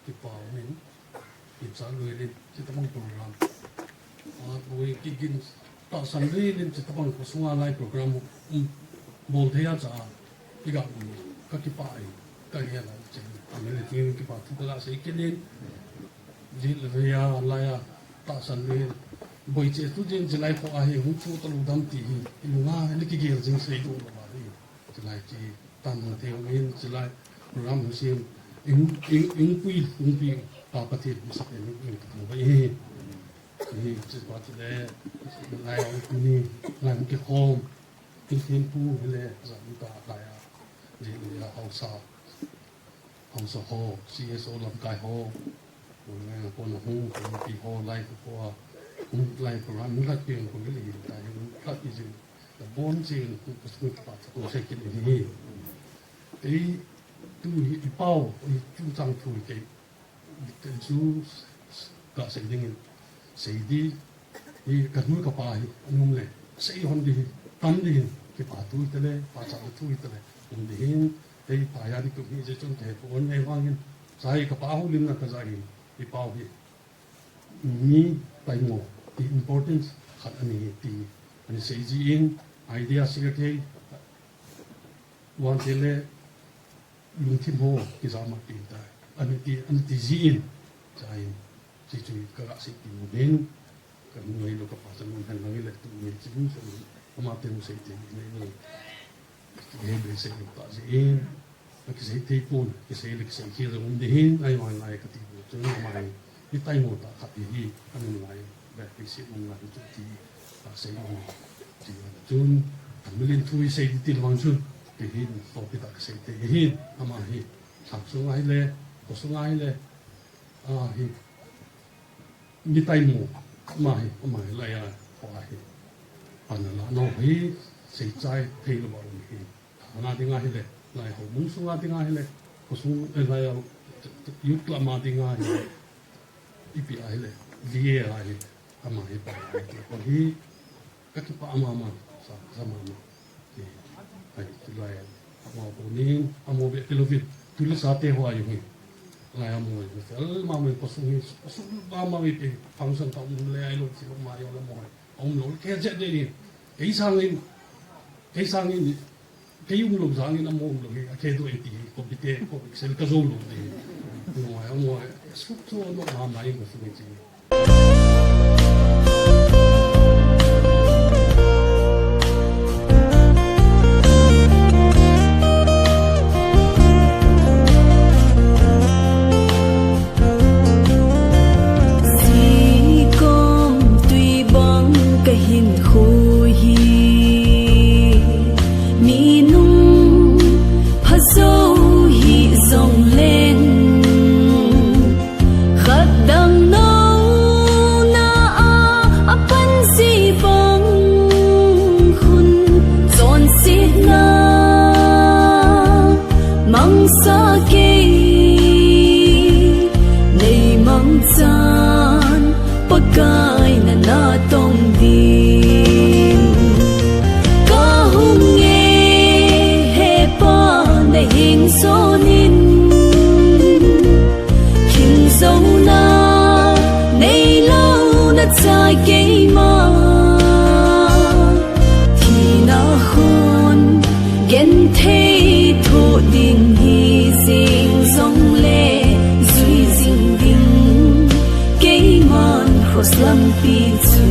Kipa umin, kicha lui in, chutobang program. A, ui kigin, tahsan lui in, chutobang khosunga lai program, um, bol thei a cha, iga um, ka kipa e, ka gel a, che, a, mi le tin kipa thu ka la sei kit in, jil le ya, la ya, tahsan lui in, boi che tu jin, jilai kho a hi, hung chu ta lu dam ti hi, i lunga, ni kigel jing sei du lo ma hi. Chulai chi tan hung thei umin, chulai program hung sem, ing, ing, ingpui, ingpui, Pa Pathen, masapen in, in ka thangvah e. Hi, chi pa chule, lai hung tuni, lai hung kikhom, king thempu, hile, jam ta, lai a, ji, ji a, haosa. Haosa ho, C S O lamkai ho, kona hung, kona pi ho, lai ko ho, hung lai program, hung lai pi ko le, ta hung lai pi jing, ta bon jing, ko ko pa ko se kin ni. Ei, tu hi i pau, i chungchang thu kei, kei chu ka sei ding in, sei di, Hi ka nu ka pa hi, a nung le, sei hon di hi, tam di hin, kipa thu hi te le, pachatna thu hi te le, um di hin, ei pa ya di kum hi je chun te, ko on nei vang hin, sa hi ka pa houlimna ka ja hin, i pau hi, mi taimo, ti importance khat ani hi ti, ani sei ji in, idea share thei, wan te le, lungthim ho, kijama pi ta, ani ti, ani ti ji in, sa hin, Chi chu ka ga sei ti mo hin, ka nu hei lo ka pa chan mo hen lang le tu ni chi mo so ama te mo sei te ni ni. He be sei lo ta ji in, ka kisei thei pon, kisei le kisei khel jong um di hin, ai mai lai ka ti mo chu ama hi, hi tai mo ta khat hi hi, ani lai, be kisei mo lai chu ti, ka sei mo, chi na chun, ka mi lin thu hi sei ti ti lo ang chun, ti hin, to pi ta ka sei te hin, ama hi, thak sunga hi le, ko sunga hi le, a hi, Mi taimo, ama hi, ama hi, lai a, pa hi. Pana la no hi, sei chai, thei lo ba um hi. Ana dinga hi le, lai ho mung sunga dinga hi le, khosung, eh, lai a, youth club ma dinga hi le, ipi a hi le, lie a hi, ama hi, pa hi, ko hi, Ka kipa mama, sa, sa mama. Eh, ai, tulai, amo ko nin, amo be kilovin. Tuli sa te ho ayu hi. Lai amo, fel mama ko sung hi, sung mama wi pe, function ta um le ai lo, si lo ma yo le mo. Um lo, ke je de ni. Kei sangin, kei sangin, Kei um lo jangin amo um lo hi, a kei do e ti hi, ko bite, ko sel ka zo lo ti hi. Amo, amo, suk chu no ma ma in ko suk ti. Sikom tui bang ka hinkho hi, mi nung phazo hi jong leng, khat dang no na a, a pan si bang khun chonsetna mangsa kei, nei mangchan Pakai na na tong din. Ka hung nge he pa na hing sonin, hing sona nei lo na chai keima. Thina khun genthei tho ding hi jing jong le jui jing ding keiman cross lampi chu.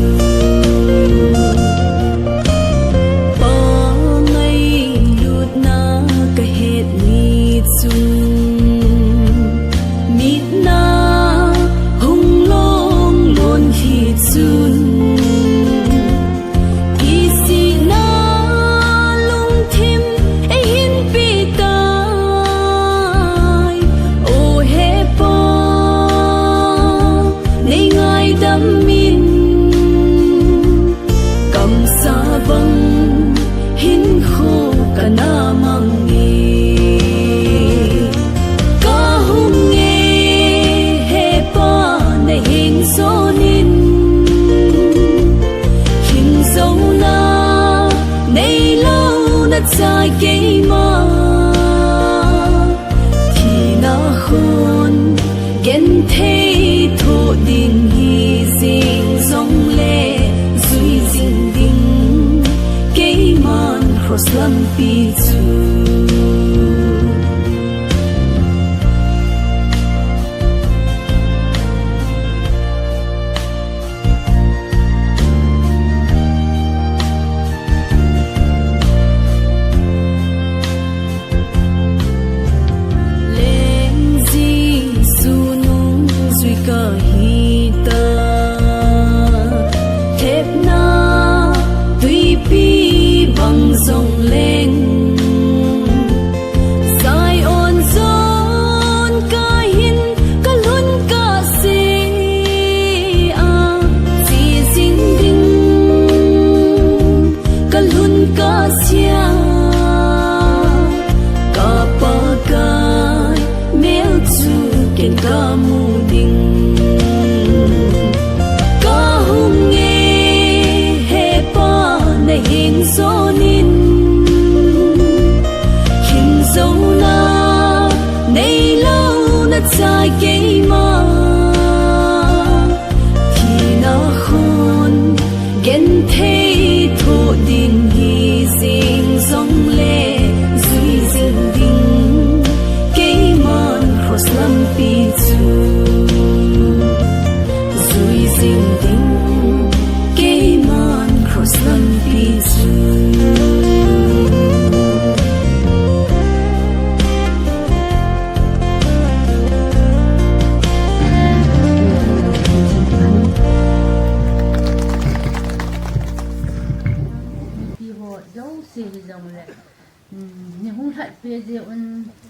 Pa ngailutna ka het ni chun, mitna hung long lon hi chun.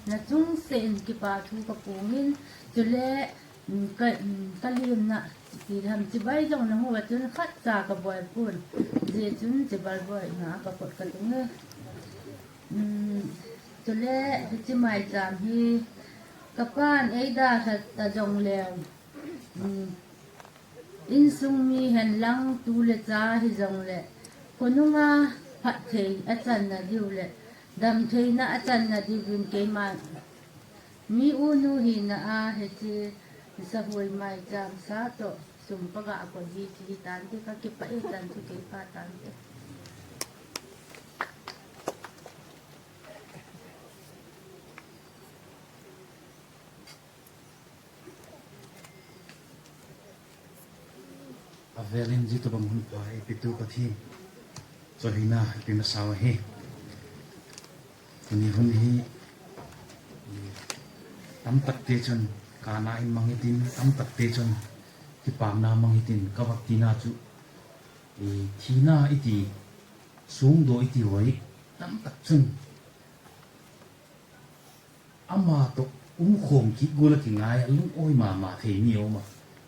Nachung seh in kipa thu kaphongin, chule, mm, ka, mm, kalimna, ti ham chibai jong nahuva chun khatcha kaboi pon. Hijeh chun chibai boina a kakhut katunge. Mm, chule, hiche maicham hi, kapan eidalha ta jongleu. Mm. Insung mi henlang tu le cha hijongle, khonunga phatthei achanna diu le, damtheina achanna diuvin keima mi unu hina a hiche sahui maicham sa toh sum paga akoi hi, hiche hitante, kakipah e, chan chu kei pha tante. Avelin hitobang hun pha eipetu Pathen, chuleh hina ipe masau ahi. Tuni hun hi, tamtakte chun kana in mang hitin, tamtakte chun kipana mang hitin, kavah tina chu, thina iti, sungdoh iti ho hi, tamtak chun ama toh umkhom kit gol a kingai a lung-oi mama thei mi aum a.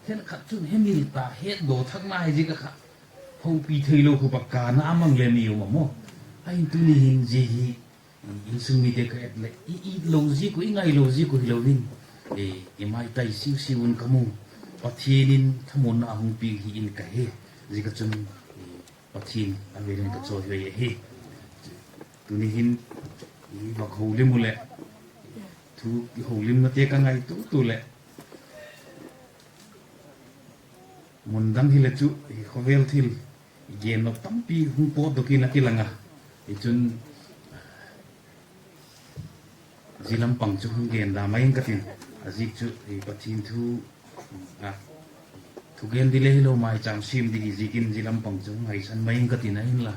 Khenkhat chun hemil tah hetdoh thakna hi jeh a kha, houpi theilou khu pakana amang le mi aum a mo. Ahin tuni hin jeh hi, insung mite ka et le, i, i lou jeh khu, i ngai lou jeh khu hilouvin, e, i maitai siu siu un kamu. Pathen in thamuanna ahung pe hi in kahe. Jeh a chun, e, Pathen avelin kachoh hi ahi. Tuni hin, i vah houlim u le, thu i houlimna te kangaito tu le, mun dang hile chu, i khovel thil, i gen nop tampi hung potdoh in akilang a. Hichun, Ji lampang chu hung gen da mai ing katin, ajeh chu, eh, Pathen thu, ah, thugen ding le hilou maicham sem ding hi jeh in ji lampang chu hung haisan mai ing katin ahinla,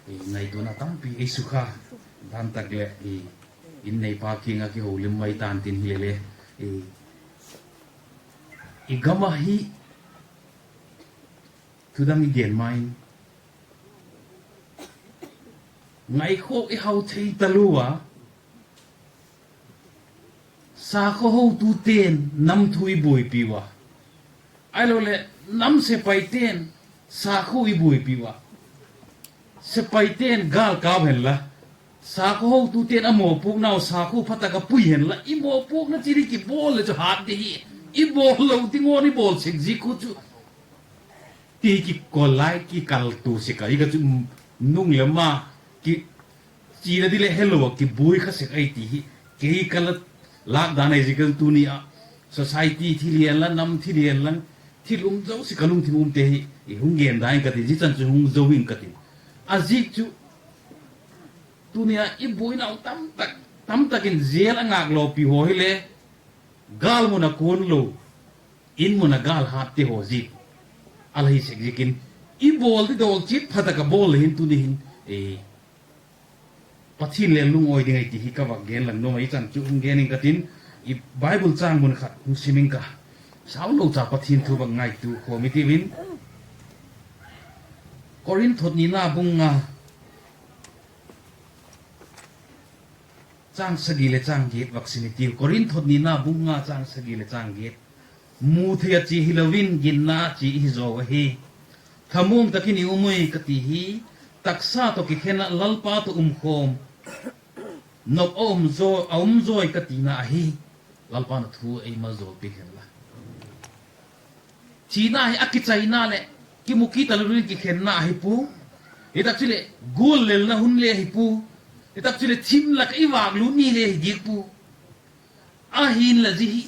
eh, ngaitona tampi eisukha dan tak le, eh, in neipa kinga kihoulim mai tan tin hilele, eh, i gam a hi, Thudang i gen mai. Ngaikhoh i hao thei talou a, sakho houtu ten nam thu i boipi uva. Ahilou le, nam sepai ten sakho i boipi uva. Sepai ten gal kap hen la, sakho houtu ten a mopohna u sakho phatah a pui hen la, i mopohna chiri kibol le chu hat ding hi, i bol lou ding on i bol sek ji khu chu. Ti kikol lai, kikaltou sek a, i ka chu nung le ma, ki, china ding le helou a, kiboi kha sek a i ti hi, kei ka la, lak dan a i ji ka tuni a, society thil hi en la, nam thil hi en lang, thil um jouse ka lungthim um te hi, i hung gen dan ka ti, ji chan chu hung jou in ka ti. A ji chu, tuni a i boina u tamtak, tamtak in jail a ngak lou pi ho hi le, gal mun a kon lou, in mun a gal hat te ho ji. A la hi sek ji kin. I bol ding dol chit phatah a bol le hin tuni hin. Eh, Pathen le lung-oi ding ahi ti hi ka va gen lang nom a i chan chu hung gen in ka tin. I Bible chang mun khat hung sim in ka. Sao lo cha Pathen thu va ngaitu khom i ti vin. Korinth thot nina bung nga. Chang sagi le chang get va sim i ti. Korinth thot nina bung nga chang sagi le chang get. Mu thei a che hilouvin, ginna a che ihi jo u ahi. Thamong takin i um ui ka ti hi, taksa toh kikhen a Lalpa toh umkhom nop a um jo, a um jo i ka tina ahi. Lalpa na thu ei maljo pi hen la. Thina hi a kichaina le, kimu kit a lou in kikhenna ahi pu. Hitak chule, gul lelna hun le ahi pu. Hitak chule, thim lak i vak lut ni le ahi dik pu. Ahin la ji hi,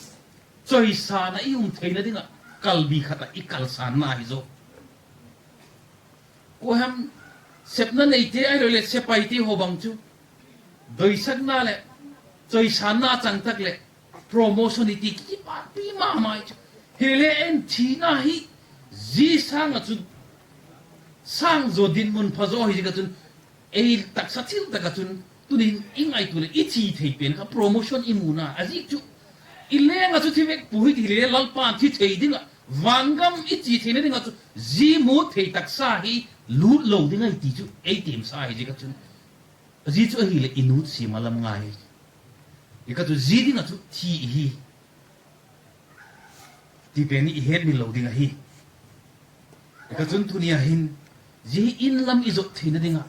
choisana i um theina dinga, kalbi khat a i kalsanna ahi jo. Koiham sepna neite ahilou le sepaite ho bang chu. Doisakna le, choisanna chang tak le, promotion i ti kipapi mama chu. Hile en thina hi, ji sang a chu, sang jo dinmun pha jo hi ji ka chun, Ei taksa thil tak a chun, tunin i ngaitu le i thi thei pen kha promotion i muna, a ji chu. I leng a chu thi vek pu hi ti le Lalpan thi thei ding a, vangam i thi theina ding a chu, ji mu thei taksa hi lut lo ding ahi ti chu, ei temsa hi ji ka chun. A ji chu ahile i nutsim a lam ngai. Hika chu ji dinga chu thi hi. Ti pen hi i het ni lo ding ahi. Hika chun tunia hin, ji hi in lam i jot theina dinga,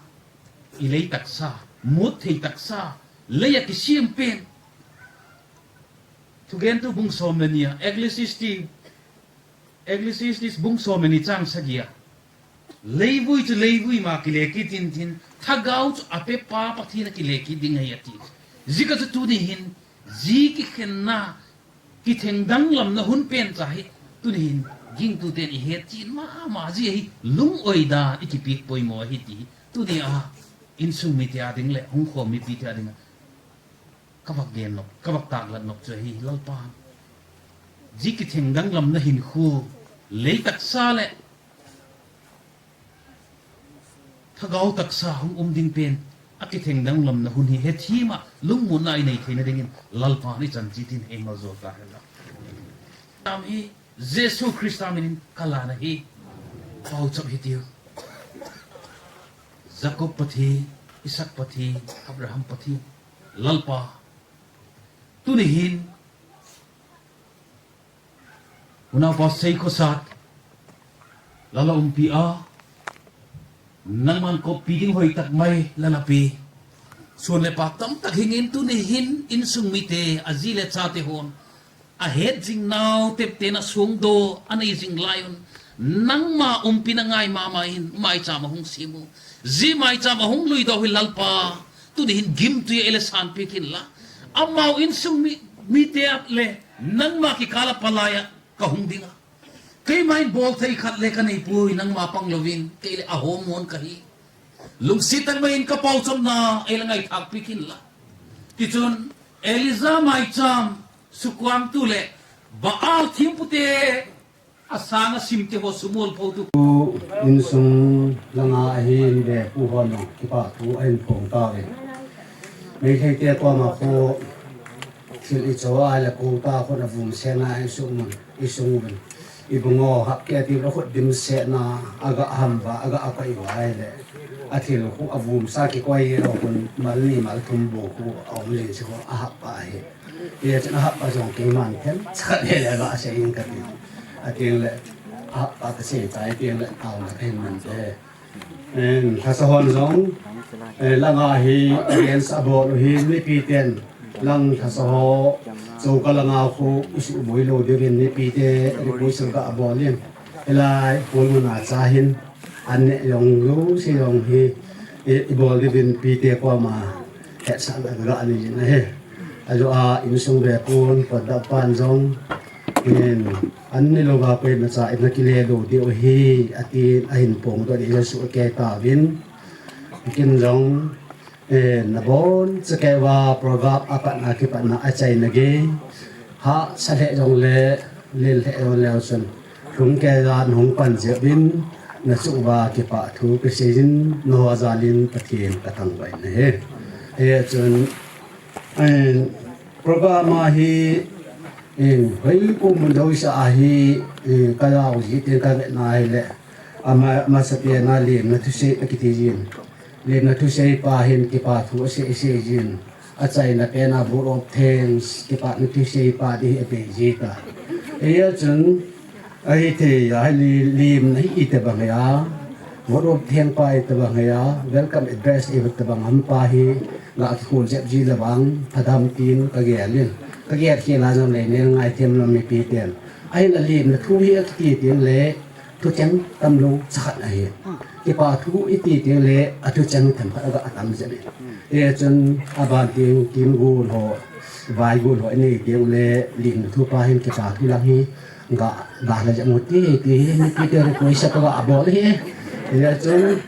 i lei taksa, mut thei taksa, lei a kisem pen. Thugentu bung som le nia, Ecclesiastes, Ecclesiastes bung som le ni chang sagi a. Leivui chu leivui ma kile kit in tin, thagau chu a pepa Pathen a kile kit ding ahi ati. Jika chu tuni hin, ji kikhenna, kithengdanglamna hun pen cha hi, tuni hin, gingtu ten i het chin mama ji ahi, lung-oi dan i kipik poimo ahi ti. Tuni a, insung mite a ding le, hung khom mipite a ding a. Ka vak gen nop, ka vak taklat nop chu ahi, Lalpa. Ji kithengdanglamna hinkho, lei taksa le, thagau taksa hung um ding pen, a kithengdanglamna hun hi, hethem a, lungmonna i nei theina dingin, Lalpa ni chan chi tin ei maljo ta hen la. Tam hi, Jesu Christa minin ka lan ahi, pauchap hitiu. Jacob Pathen, Isaac Pathen, Abraham Pathen, Lalpa. Tuni hin, Unaupa Seikhosat, lala umpi a, nangman koppi ding hoi tak mai, lala pi. Sun le pak tam tak hingin tuni hin insung mite, a ji le chate hon. A het jing nau tepte na sung do, a nei jing lai un. Nangma umpi na ngai mama in, maicham a hung simu. Ji maicham a hung lui do hi Lalpa. Tuni hin gimtui a ei le sanpi kin la. Amau insung mi, mite a le, nangma kikal a palai a ka hung ding a. Keima in bol thei khat le ka nei pui nangma pang louvin, kei le a hom mon ka hi. Lungset tak mai in ka pauchapna, ei le ngai thak pi kin la. Tichun, Elijah maicham, sukuang tu le, Baal thimpute, a sang a simte ho sumol pho tu. Insung langa ahin ve pu hon kipa thu ahin phong ta ve. Meitei te koma kho thil i cho a le ko ta kho na vum se na insung mun, insung mun. I bungo hap ke ti ro khut dim se na aga ham va, aga apai va le. A thil khu a vum sa kikoi ro khun mal ni mal thum bo khu a om lin si khu a hap pa hi. Tia chun a hap pa jong keiman them, chakhat le le ba sei in ka ti. A tiang le, a hap pa ka sei chai tiang le, tao na ka hin man te. En, thasa hon jong, eh, langa hi, against a bol u hi, mipi ten, lang thasa ho, so ka langa khu, i su boi lo ding in mipi te, request ka a bol in. Hilai, pol mun a cha hin, an ne jong lo, si jong hi, i, i bol ding in pi te koma, hetsahna ka ga nei in ahi. Ajo a insung ve pon, pon da pan jong, in, an ni lo ga poi na cha, in na kile lo ding u hi, a tin, a hin pong to ding Jesu ke ta vin. Kin jong, eh, na bon, cha ke va, proverb, a pat na, ki pat na, a chai na ge. Ha, sa le jong le, le le jong le sun. Lhung keiya nahung pan jeh uvin, na chu uva kipah thu kasei jin, na ho jal in Pathen ka thangvah in ahi. Hichun, eh, program a hi, eh, hoi kum mun jouse a hi, eh, ka jao ji tin ka ve na hile, ama, amasapen a lemna thusei akiti jin. Lemna thusei pa hin kipa thu asei, asei jin. Achaina pen a vote of thanks, kipana thusei pa ding hi abei ji ta. Hichun, ahithei a, hi li, lim na hi itobang hia, vote of thanks pa itobang hia, welcome address itobang ham pa hi, nga kikhol jep ji le vang, phadam tin kagel in. Kagel khel a jong le nel ngai them lou mipi ten. Ahin a lim na thu hi akiti teng le, thucheng tamlou chakhat ahi. Kipa thu iti teng le, athucheng themkhat aga tam jep in. Hichun aban teng kin gol ho, vai gol ho inei teng le, lim thu pa hin kipa thu lang hi, ga, ga la jep u ti, ti hi, mipi te request pa ga bol hi. Hichun,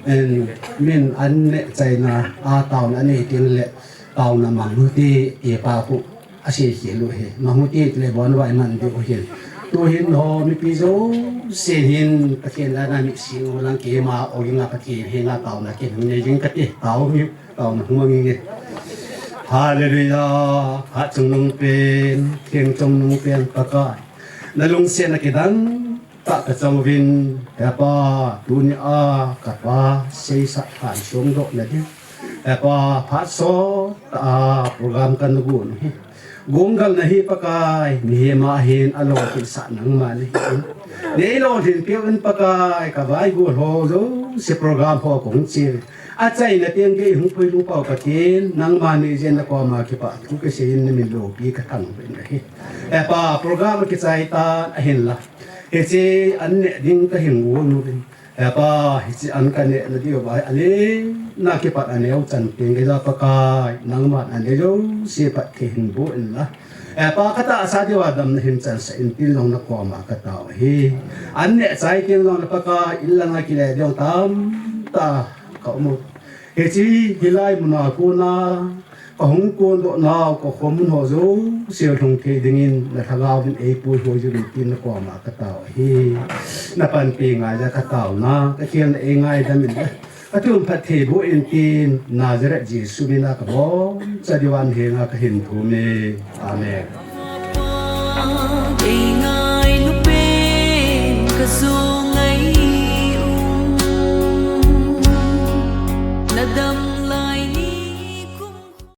en, min an ne chaina, a taona anei teng le, taona mang u ti, ti pa khu. Asei khel u hi, mang u ti le bon vai man diu hin. Tu hin ho mipi jouse hin, Pathen lana mi sing u lang keima, o ginga Pathen henga taona kin hung nei jing kati, tao hi, taona hung mang nge. Hallelujah, hat chungnung pen, theng chungnung pen Pakai. Na lungsetna kidang tah ka chang uvin, Hepa, tunia kapa seisah than sung doh na ding. Epa, phat sot a program kana gon hi. Gonggal nahi Pakai, mihem a hin alolhinsah nangma nahi. Nei lolhinpeh un Pakai, ka vaigol ho jouse, program ho kahung chil, achaina teng gei hung puilut pau Pathen, nangma nei jeh in nakoma kipah thu kasei in, namin loupi kathang uvin ahi. Epa, program akichai tan ahinla, hiche an neh ding kahin gon uvin. Epa, hiche an kaneh nadiu va hi, alen a kipat aneo chan teng geiya Pakai, nangman anei jouse phatthei hin boh inla. Epa, katahsa diuva damna hin chansah in tin jong nakoma katao ahi. An neh chai teng jongle Pakai, in langa kile ding tamtah kaum u. Hiche hilai muna kona kahung kondoh nau, kakhomun ho jouse lhung thei dingin na lhagao vin eipui hoi uvin tin nakoma katao ahi. Na panpi ngaiya kataona, kakhelna eingaidam in, kathum phatthei boh in tin, Nazareth Jesu mina kaboncha diuva nahenga kahin thum e. Amen. Ei ngailu pen kajo